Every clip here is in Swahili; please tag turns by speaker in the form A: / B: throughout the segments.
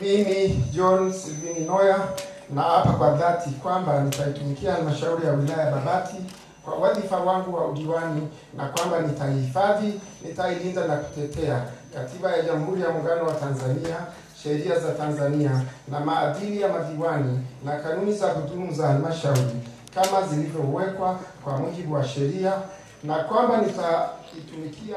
A: Mimi John Silvini Noya naapa kwa dhati kwamba nitaitumikia halmashauri ya wilaya Babati kwa wadhifa wangu wa udiwani na kwamba nitaihifadhi, nitailinda na kutetea Katiba ya Jamhuri ya Muungano wa Tanzania, sheria za Tanzania na maadili ya madiwani na kanuni za kudumu za halmashauri kama zilivyowekwa kwa mujibu wa sheria, na kwamba nitaitumikia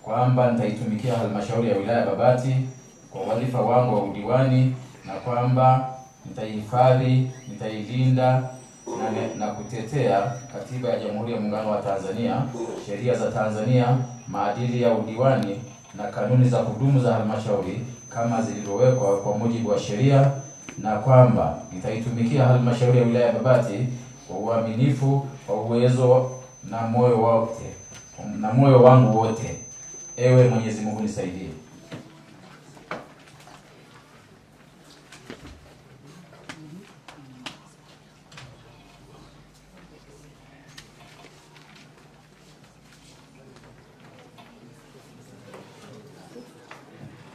B: kwamba nitaitumikia halmashauri ya wilaya Babati kwa wadhifa wangu wa udiwani na kwamba nitaihifadhi, nitailinda na kutetea Katiba ya Jamhuri ya Muungano wa Tanzania, sheria za Tanzania, maadili ya udiwani na kanuni za kudumu za halmashauri kama zilivyowekwa kwa mujibu wa sheria, na kwamba nitaitumikia halmashauri ya wilaya Babati kwa uaminifu, kwa uwezo na moyo wote, na moyo wangu wote. Ewe Mwenyezi Mungu nisaidie.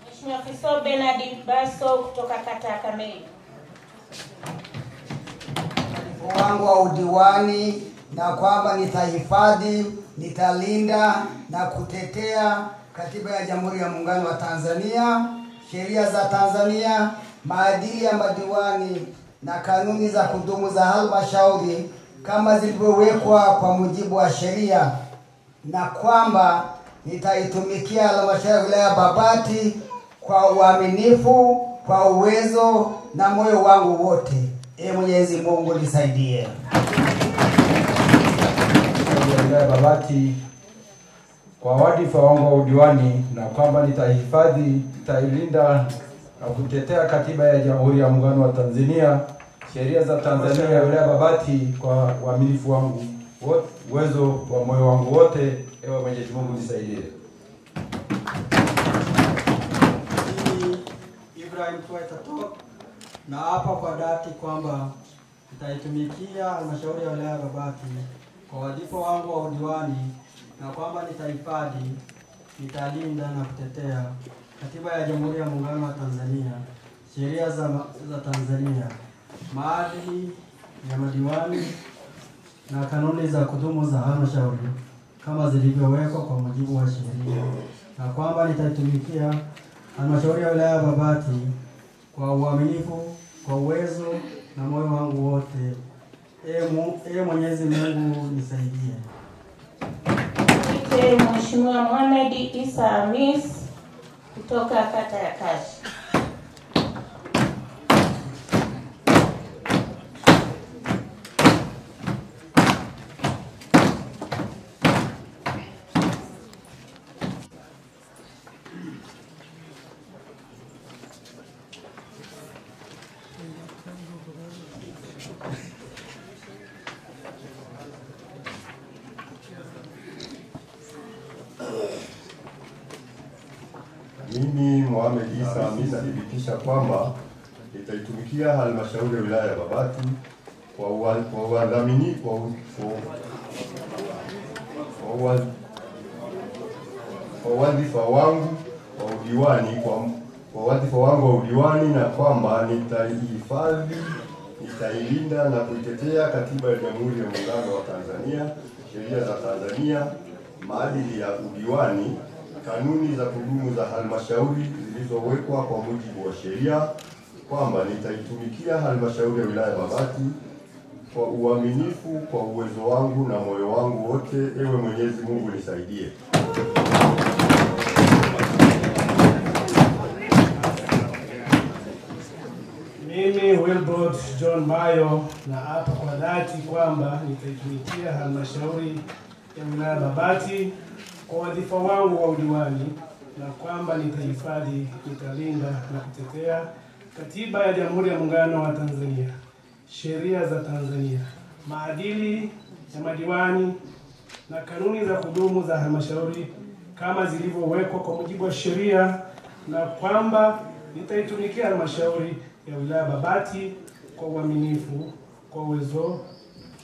C: Mheshimiwa Fiso Bernard Baso kutoka kata ya Kameli.
D: Wangu wa udiwani na kwamba nitahifadhi, nitalinda na kutetea Katiba ya Jamhuri ya Muungano wa Tanzania, sheria za Tanzania, maadili ya madiwani na kanuni za kudumu za halmashauri kama zilivyowekwa kwa mujibu wa sheria, na kwamba nitaitumikia halmashauri ya wilaya Babati kwa uaminifu, kwa uwezo na moyo wangu wote. Ee Mwenyezi Mungu nisaidie.
E: Babati kwa wadhifa wangu wa udiwani na kwamba nitahifadhi, nitailinda na kutetea Katiba ya Jamhuri ya Muungano wa Tanzania, sheria za Tanzania ya wilaya Babati kwa uaminifu wangu wote, uwezo wa moyo wangu wote. Ewe Mwenyezi Mungu nisaidie.
F: Mimi Ibrahim Tuaitato naapa kwa dhati kwamba nitaitumikia halmashauri ya wilaya Babati kwa wadhifa wangu wa udiwani na kwamba nitahifadhi, nitalinda na kutetea Katiba ya Jamhuri ya Muungano wa Tanzania, sheria za Tanzania, maadili ya madiwani na kanuni za kudumu za halmashauri kama zilivyowekwa kwa mujibu wa sheria, na kwamba nitaitumikia halmashauri ya wilaya Babati kwa uaminifu, kwa uwezo na moyo wangu wote. Ee Mwenyezi Mungu nisaidie.
C: Mheshimiwa Mohamed Isa Hamis kutoka kata ya Kashi.
G: Mimi Mohamed Isa Hamis nathibitisha kwamba nitaitumikia halmashauri ya wilaya ya Babati kwa wadhifa wangu wa udiwani kwa wadhifa wangu wa udiwani na kwamba nitaihifadhi, nitailinda na kuitetea Katiba ya Jamhuri ya Muungano wa Tanzania, sheria za Tanzania, maadili ya udiwani, kanuni za kudumu za halmashauri zilizowekwa kwa mujibu wa sheria, kwamba nitaitumikia halmashauri ya wilaya Babati kwa uaminifu, kwa uwezo wangu na moyo wangu wote. Ewe Mwenyezi Mungu nisaidie.
H: Mimi Wilbrod John Mayo naapa kwa dhati kwamba nitaitumikia halmashauri ya wilaya Babati kwa wadhifa wangu wa udiwani, na kwamba nitahifadhi, nitalinda na kutetea Katiba ya Jamhuri ya Muungano wa Tanzania, sheria za Tanzania, maadili ya madiwani na kanuni za kudumu za halmashauri kama zilivyowekwa kwa mujibu wa sheria, na kwamba nitaitumikia halmashauri ya wilaya Babati kwa uaminifu, kwa uwezo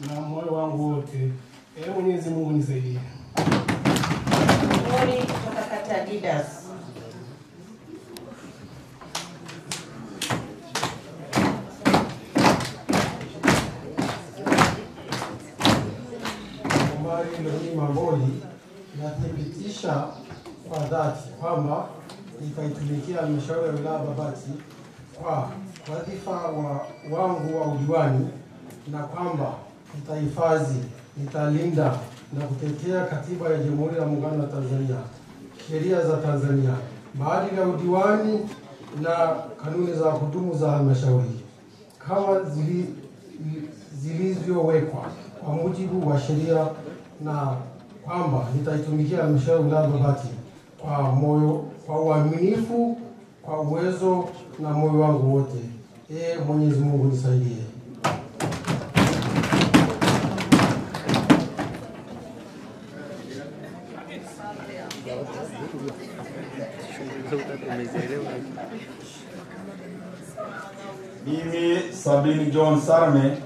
H: na moyo wangu wote. Ee Mwenyezi Mungu nisaidie.
C: Mori kutoka kata ya Didas.
E: Omari Loni Mamboli, nathibitisha kwa dhati kwamba nitaitumikia halmashauri ya wilaya Babati kwa wadhifa wangu wa udiwani, na kwamba nitahifadhi, nitalinda na kutetea Katiba ya Jamhuri ya Muungano wa Tanzania, sheria za Tanzania, maadili ya udiwani na kanuni za kudumu za halmashauri kama zilivyowekwa kwa mujibu wa sheria, na kwamba nitaitumikia halmashauri ya wilaya Babati kwa moyo, kwa uaminifu, kwa uwezo na moyo wangu wote. Ee Mwenyezi Mungu nisaidie.
I: Mimi Sabini John Sarme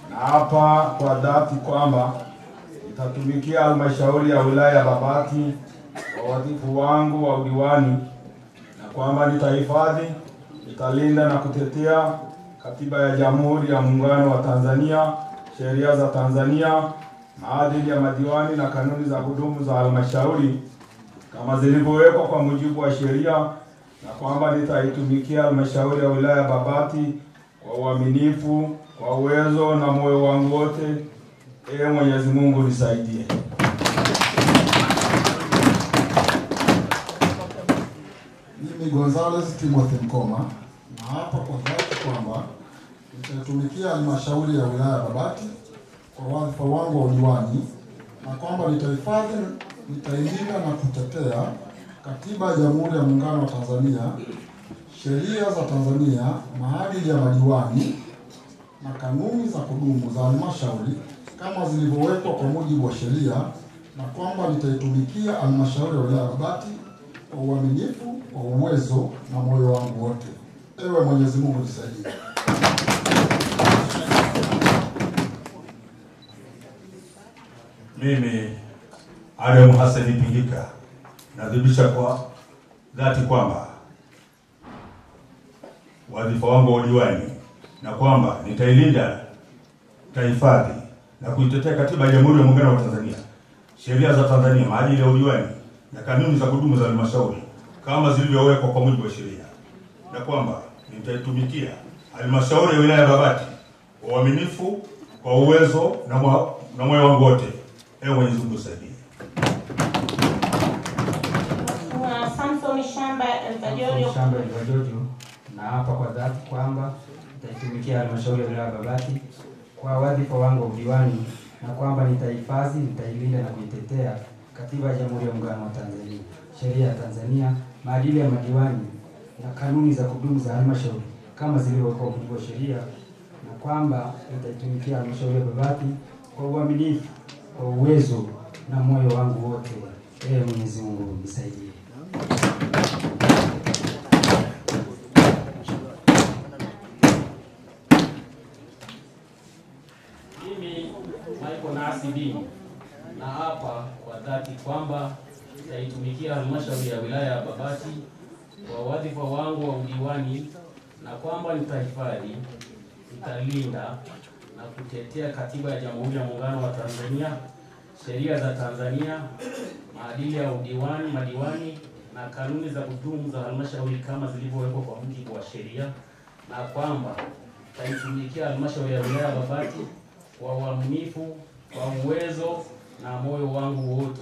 I: naapa kwa dhati kwamba nitatumikia halmashauri ya wilaya ya Babati kwa wadhifa wangu wa udiwani, na kwamba nitahifadhi, nitalinda na kutetea Katiba ya Jamhuri ya Muungano wa Tanzania, sheria za Tanzania, maadili ya madiwani na kanuni za kudumu za halmashauri kama zilivyowekwa kwa mujibu wa sheria, na kwamba nitaitumikia halmashauri ya wilaya Babati kwa uaminifu, kwa uwezo na moyo wangu wote. Ee Mwenyezi Mungu nisaidie.
J: Mimi Gonzales Timothy Mkoma naapa kwa dhati kwamba nitaitumikia halmashauri ya wilaya Babati kwa wadhifa wangu wa udiwani, na kwamba nitahifadhi, nitailinda na kutetea Katiba ya Jamhuri ya Muungano wa Tanzania, sheria za Tanzania, maadili ya madiwani na kanuni za kudumu za halmashauri kama zilivyowekwa kwa mujibu wa sheria, na kwamba nitaitumikia halmashauri ya wilaya Babati kwa uaminifu, kwa uwezo na moyo wangu wote. Ewe Mwenyezi Mungu nisaidie.
I: Mimi Adam Hassan Pingika nadhibitisha kwa dhati kwamba wadhifa wangu wa udiwani, na kwamba nitailinda, nitahifadhi na kuitetea Katiba ya Jamhuri ya Muungano wa Tanzania, sheria za Tanzania, maadili ya udiwani na kanuni za kudumu za halmashauri kama zilivyowekwa kwa mujibu wa sheria, na kwamba nitaitumikia halmashauri ya wilaya Babati kwa uaminifu, kwa uwezo na moyo wangu wote. Ewe Mwenyezi Mungu nisaidie.
C: Samson Shamba Elbajojo.
F: Shamba Elbajojo, naapa kwa dhati kwamba nitaitumikia halmashauri ya wilaya Babati kwa wadhifa wangu wa udiwani, na kwamba nitahifadhi, nitailinda na kuitetea Katiba ya Jamhuri ya Muungano wa Tanzania, sheria ya Tanzania, maadili ya madiwani na kanuni za kudumu za halmashauri kama zilivyowekwa kwa mujibu wa sheria, na kwamba nitaitumikia halmashauri ya Babati kwa uaminifu, kwa uwezo na moyo wangu wote. Ee Mwenyezi Mungu nisaidie.
K: Mimi Michael Nasi na hapa kwa dhati kwamba nitaitumikia halmashauri ya wilaya ya Babati kwa wadhifa wangu wa udiwani, na kwamba nitahifadhi, nitalinda na kutetea Katiba ya Jamhuri ya Muungano wa Tanzania, sheria za Tanzania, maadili ya udiwani, madiwani na kanuni za kudumu za halmashauri kama zilivyowekwa kwa mujibu wa sheria, na kwamba nitaitumikia halmashauri ya wilaya Babati kwa uaminifu, kwa uwezo na moyo wangu wote.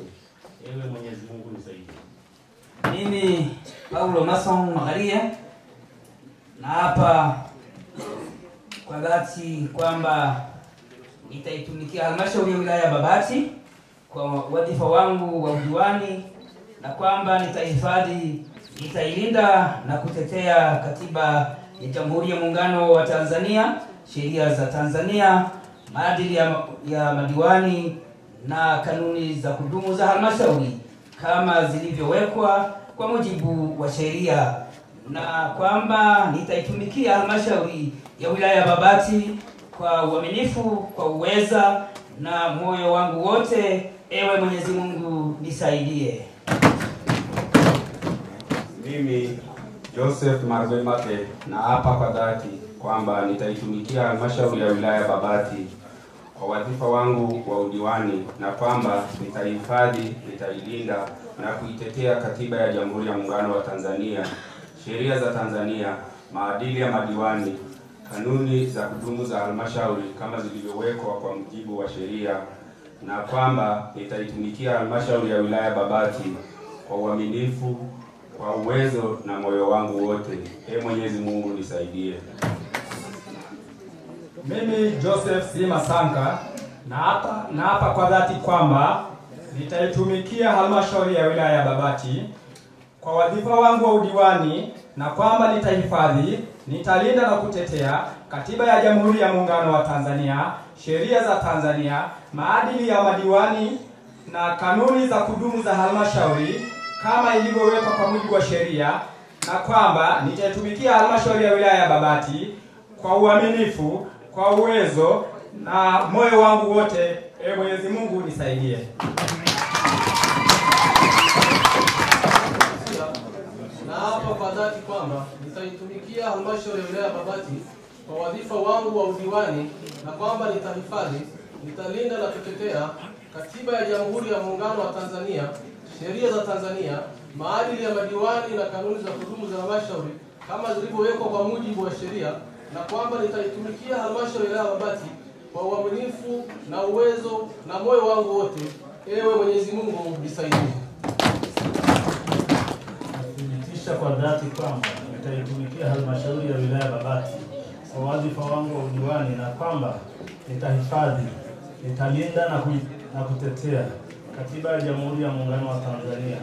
K: Ewe Mwenyezi Mungu nisaidie.
L: Mimi Paulo Mason Magaria naapa kwa dhati kwamba nitaitumikia halmashauri ya wilaya ya Babati kwa wadhifa wangu wa udiwani, na kwamba nitahifadhi, nitailinda na kutetea katiba ya Jamhuri ya Muungano wa Tanzania, sheria za Tanzania, maadili ya madiwani na kanuni za kudumu za halmashauri kama zilivyowekwa kwa mujibu wa sheria, na kwamba nitaitumikia halmashauri ya wilaya ya Babati kwa uaminifu, kwa uweza na moyo wangu wote. Ewe Mwenyezi Mungu nisaidie.
I: Mimi Joseph Marwe Mate naapa kwa dhati kwamba nitaitumikia halmashauri ya wilaya ya Babati kwa wadhifa wangu wa udiwani, na kwamba nitahifadhi, nitailinda na kuitetea katiba ya Jamhuri ya Muungano wa Tanzania, sheria za Tanzania, maadili ya madiwani, kanuni za kudumu za halmashauri kama zilivyowekwa kwa mujibu wa sheria, na kwamba nitaitumikia halmashauri ya wilaya Babati kwa uaminifu, kwa uwezo na moyo wangu wote. Ee Mwenyezi Mungu nisaidie.
M: Mimi Joseph Sima Sanka naapa kwa dhati kwamba nitaitumikia halmashauri ya wilaya ya Babati kwa wadhifa wangu wa udiwani, na kwamba nitahifadhi, nitalinda na kutetea katiba ya Jamhuri ya Muungano wa Tanzania, sheria za Tanzania, maadili ya madiwani na kanuni za kudumu za halmashauri kama ilivyowekwa kwa mujibu wa sheria, na kwamba nitaitumikia halmashauri ya wilaya ya Babati kwa uaminifu, kwa uwezo na moyo wangu wote. Ee Mwenyezi Mungu nisaidie.
N: Naapa kwa dhati kwamba nitaitumikia halmashauri ya wilaya ya Babati kwa wadhifa wangu wa udiwani, na kwamba nitahifadhi, nitalinda na kutetea katiba ya Jamhuri ya Muungano wa Tanzania, sheria za Tanzania, maadili ya madiwani na kanuni za kudumu za halmashauri kama zilivyowekwa kwa mujibu wa sheria, na kwamba nitaitumikia halmashauri ya wilaya ya Babati kwa uaminifu na uwezo na moyo wangu wote. Ewe Mwenyezi Mungu nisaidie.
O: Nathibitisha kwa dhati kwamba nitaitumikia halmashauri ya wilaya Babati kwa wadhifa wangu wa udiwani, na kwamba nitahifadhi, nitalinda na kutetea katiba ya Jamhuri ya Muungano wa Tanzania,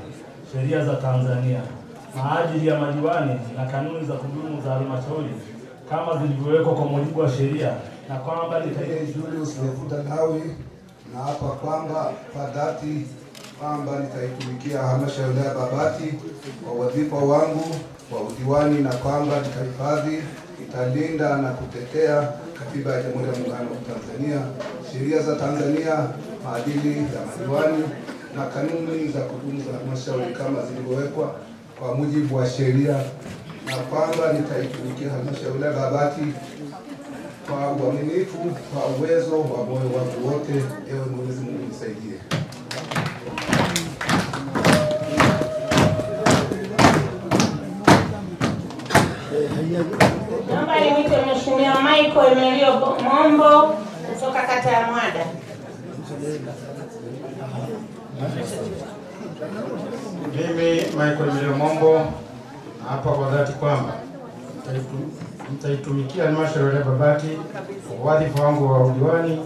O: sheria za Tanzania, maadili ya madiwani na kanuni za kudumu za halmashauri kama zilivyowekwa kwa mujibu wa sheria, na kwamba
P: Julius Lefuta Lawi naapa kwamba kwa dhati kwamba nitaitumikia halmashauri ya Babati kwa wadhifa wangu wa udiwani, na kwamba nitahifadhi, nitalinda na kutetea katiba ya Jamhuri ya Muungano wa Tanzania, sheria za Tanzania, maadili ya madiwani na kanuni za kudumu za halmashauri kama zilivyowekwa kwa mujibu wa sheria, na kwamba nitaitumikia halmashauri ya Babati kwa uaminifu, kwa uwezo wa moyo wangu wote. Ewe Mwenyezi Mungu nisaidie.
C: Naomba nimwite Mheshimiwa Michael Emelio Mombo kutoka kata ya Mwada.
A: Mimi Michael Emelio Mombo naapa kwa dhati kwamba nitaitumikia halmashauri ya Babati kwa wadhifa wangu wa udiwani,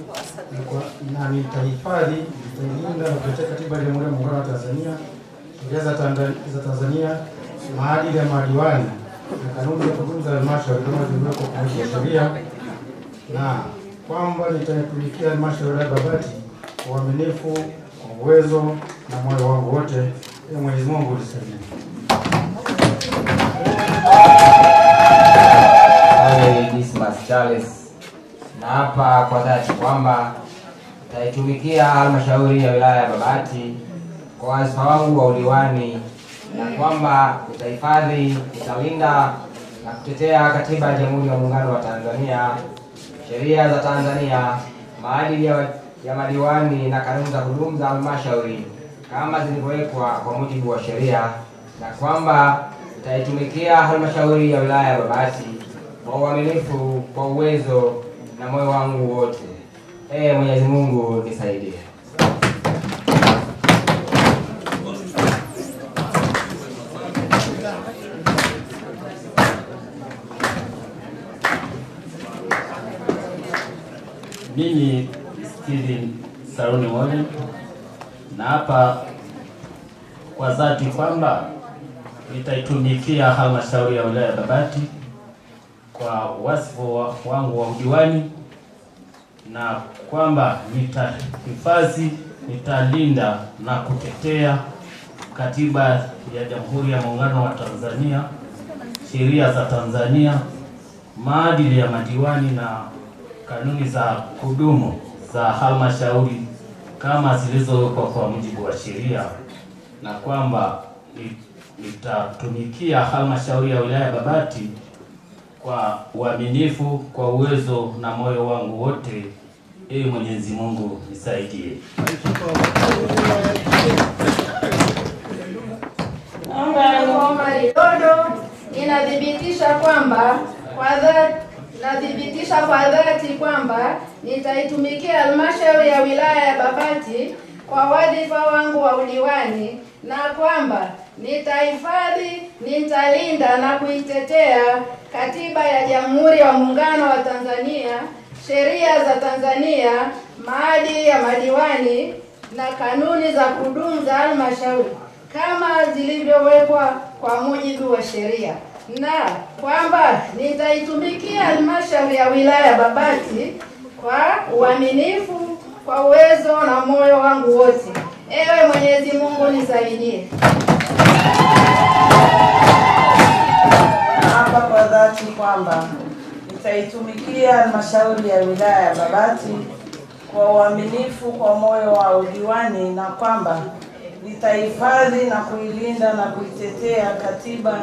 A: na nitahifadhi, nitailinda na kutetea katiba ya Jamhuri ya Muungano wa Tanzania, sheria za Tanzania, maadili ya madiwani na kanuni za kudumu za halmashauri kama zilivyowekwa kwa mujibu wa sheria, na kwamba nitaitumikia halmashauri ya Babati kwa uaminifu, kwa uwezo na moyo wangu wote. Ee Mwenyezi Mungu nisaidie.
Q: Dismas Charles naapa kwa dhati kwamba nitaitumikia halmashauri ya wilaya ya Babati kwa wadhifa wangu wa udiwani, na kwamba nitahifadhi, nitalinda na kutetea katiba ya Jamhuri ya Muungano wa Tanzania, sheria za Tanzania, maadili ya madiwani na kanuni za kudumu za halmashauri kama zilivyowekwa kwa mujibu wa sheria, na kwamba nitaitumikia halmashauri ya wilaya ya Babati kwa uaminifu, kwa uwezo na moyo wangu wote. Ee Mwenyezi Mungu nisaidie.
K: Mimi Steven Saruni Mwalimu Naapa kwa dhati kwamba nitaitumikia halmashauri ya wilaya ya Babati kwa wasifu wangu wa udiwani, na kwamba nitahifadhi, nitalinda na kutetea katiba ya Jamhuri ya Muungano wa Tanzania, sheria za Tanzania, maadili ya madiwani na kanuni za kudumu za halmashauri kama zilizowekwa kwa mujibu wa sheria, na kwamba nitatumikia halmashauri ya wilaya Babati kwa uaminifu, kwa uwezo na moyo wangu wote. Ee Mwenyezi Mungu nisaidie.
R: Dodo, ninathibitisha kwamba kwa dhati kwamba nitaitumikia halmashauri ya wilaya ya Babati kwa wadhifa wangu wa udiwani, na kwamba nitahifadhi, nitalinda na kuitetea katiba ya Jamhuri ya Muungano wa Tanzania, sheria za Tanzania, maadili ya madiwani na kanuni za kudumu za halmashauri kama zilivyowekwa kwa mujibu wa sheria, na kwamba nitaitumikia halmashauri ya wilaya Babati kwa uaminifu, kwa uwezo na moyo wangu wote. Ewe Mwenyezi Mungu nisaidie.
S: Naapa kwa dhati kwamba nitaitumikia halmashauri ya wilaya ya Babati kwa uaminifu, kwa moyo wa udiwani, na kwamba nitahifadhi na kuilinda na kuitetea katiba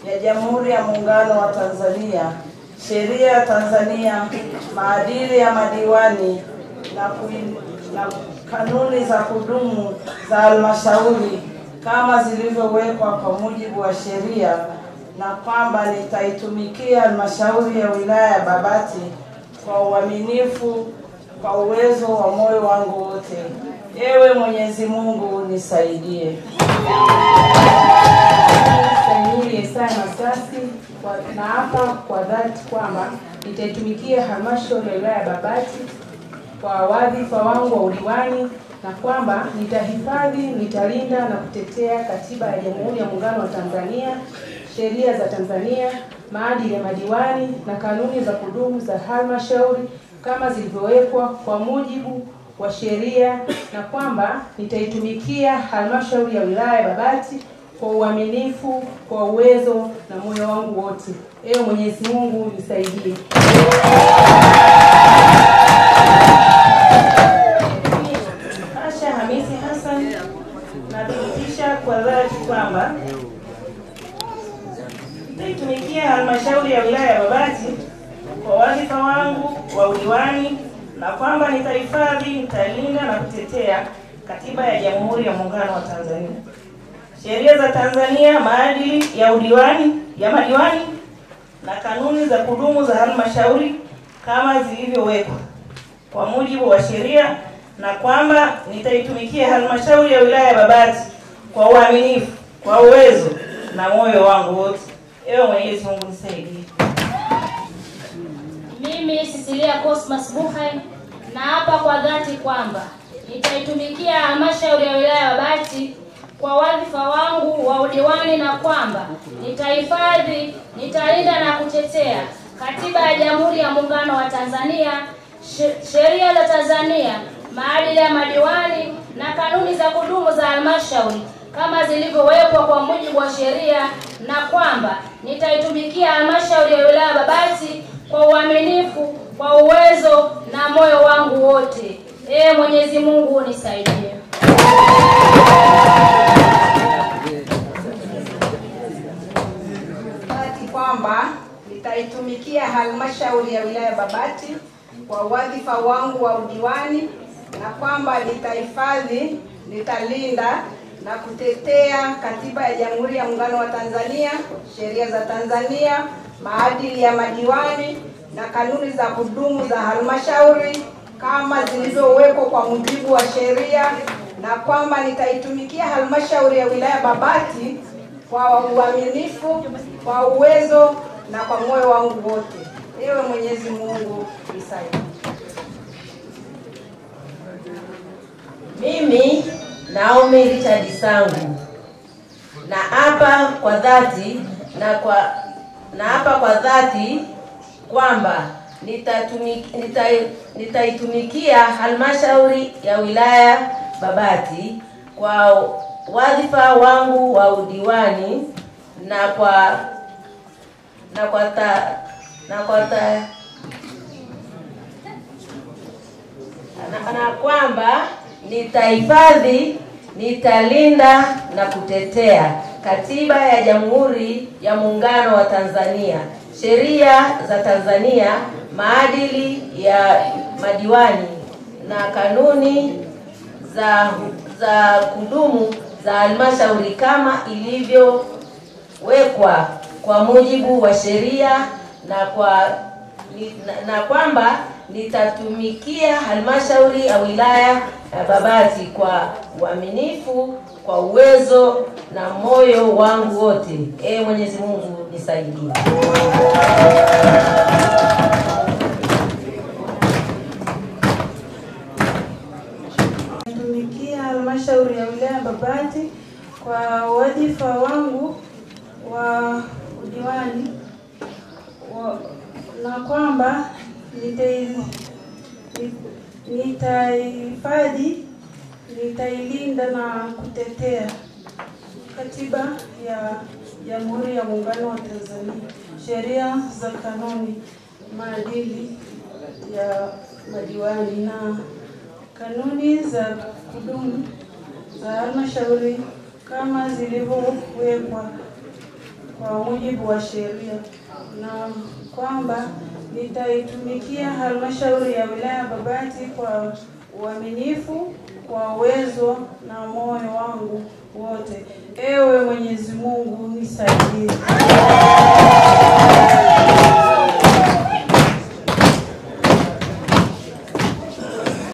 S: ya Jamhuri ya Muungano wa Tanzania, sheria ya Tanzania, maadili ya madiwani na kanuni za kudumu za halmashauri kama zilivyowekwa kwa mujibu wa sheria, na kwamba nitaitumikia halmashauri ya wilaya ya Babati kwa uaminifu, kwa uwezo wa moyo wangu wote. Ewe Mwenyezi Mungu nisaidie.
T: Stahimili Yesaya Masasi, naapa kwa dhati kwamba nitaitumikia halmashauri ya wilaya ya Babati kwa wadhifa wangu wa udiwani, na kwamba nitahifadhi, nitalinda na kutetea katiba ya Jamhuri ya Muungano wa Tanzania, sheria za Tanzania, maadili ya madiwani na kanuni za kudumu za halmashauri kama zilivyowekwa kwa mujibu wa sheria, na kwamba nitaitumikia halmashauri ya wilaya ya Babati kwa uaminifu, kwa uwezo na moyo wangu wote. Ewe Mwenyezi Mungu nisaidie.
C: Asha Hamisi Hassan, nathibitisha kwa dhati kwamba nitaitumikia halmashauri ya wilaya ya Babati kwa wadhifa wangu wa udiwani, na kwamba nitahifadhi, nitalinda na kutetea katiba ya Jamhuri ya Muungano wa Tanzania, sheria za Tanzania, maadili ya udiwani, ya madiwani na kanuni za kudumu za halmashauri kama zilivyowekwa kwa mujibu wa sheria, na kwamba nitaitumikia halmashauri ya wilaya ya Babati kwa uaminifu, kwa uwezo na moyo wangu wote. Ewe Mwenyezi Mungu nisaidie.
U: Mimi Cecilia Cosmas Buhai naapa kwa dhati kwamba nitaitumikia halmashauri ya wilaya ya Babati kwa wadhifa wangu wa udiwani, na kwamba nitahifadhi, nitalinda na kutetea katiba ya Jamhuri ya Muungano wa Tanzania, sheria za Tanzania, maadili ya madiwani na kanuni za kudumu za halmashauri kama zilivyowekwa kwa mujibu wa sheria, na kwamba nitaitumikia halmashauri ya wilaya Babati kwa uaminifu, kwa uwezo na moyo wangu wote. Ee Mwenyezi Mungu nisaidie.
R: Kwamba nitaitumikia halmashauri ya wilaya Babati kwa wadhifa wangu wa udiwani, na kwamba nitahifadhi, nitalinda na kutetea katiba ya Jamhuri ya Muungano wa Tanzania, sheria za Tanzania, maadili ya madiwani na kanuni za kudumu za halmashauri kama zilizowekwa kwa mujibu wa sheria, na kwamba nitaitumikia halmashauri ya wilaya Babati kwa uaminifu, kwa uwezo na kwa moyo wangu wote. Ewe Mwenyezi Mungu nisaidie.
C: Mimi
B: Naomi Richard Sangu, naapa kwa dhati naapa kwa dhati kwamba nitaitumikia halmashauri ya wilaya Babati kwa wadhifa wangu wa udiwani na kwa na kwa ta, na kwa ta, na kwamba nitahifadhi, nitalinda na kutetea Katiba ya Jamhuri ya Muungano wa Tanzania, sheria za Tanzania, maadili ya madiwani na kanuni za kudumu za halmashauri kama ilivyowekwa kwa mujibu wa sheria, na kwamba nitatumikia halmashauri ya wilaya ya Babati kwa uaminifu, kwa uwezo na moyo wangu wote. Ee Mwenyezi Mungu nisaidie.
V: Natumikia halmashauri ya wilaya Babati kwa wadhifa wangu wa udiwani na kwamba nitahifadhi, nitailinda na kutetea Katiba ya Jamhuri ya Muungano wa Tanzania, sheria za kanuni, maadili ya madiwani na kanuni za kudumu za halmashauri kama zilivyowekwa kwa mujibu wa sheria, na kwamba nitaitumikia halmashauri ya wilaya Babati kwa uaminifu, kwa uwezo na moyo wangu wote. Ewe Mwenyezi Mungu nisaidie.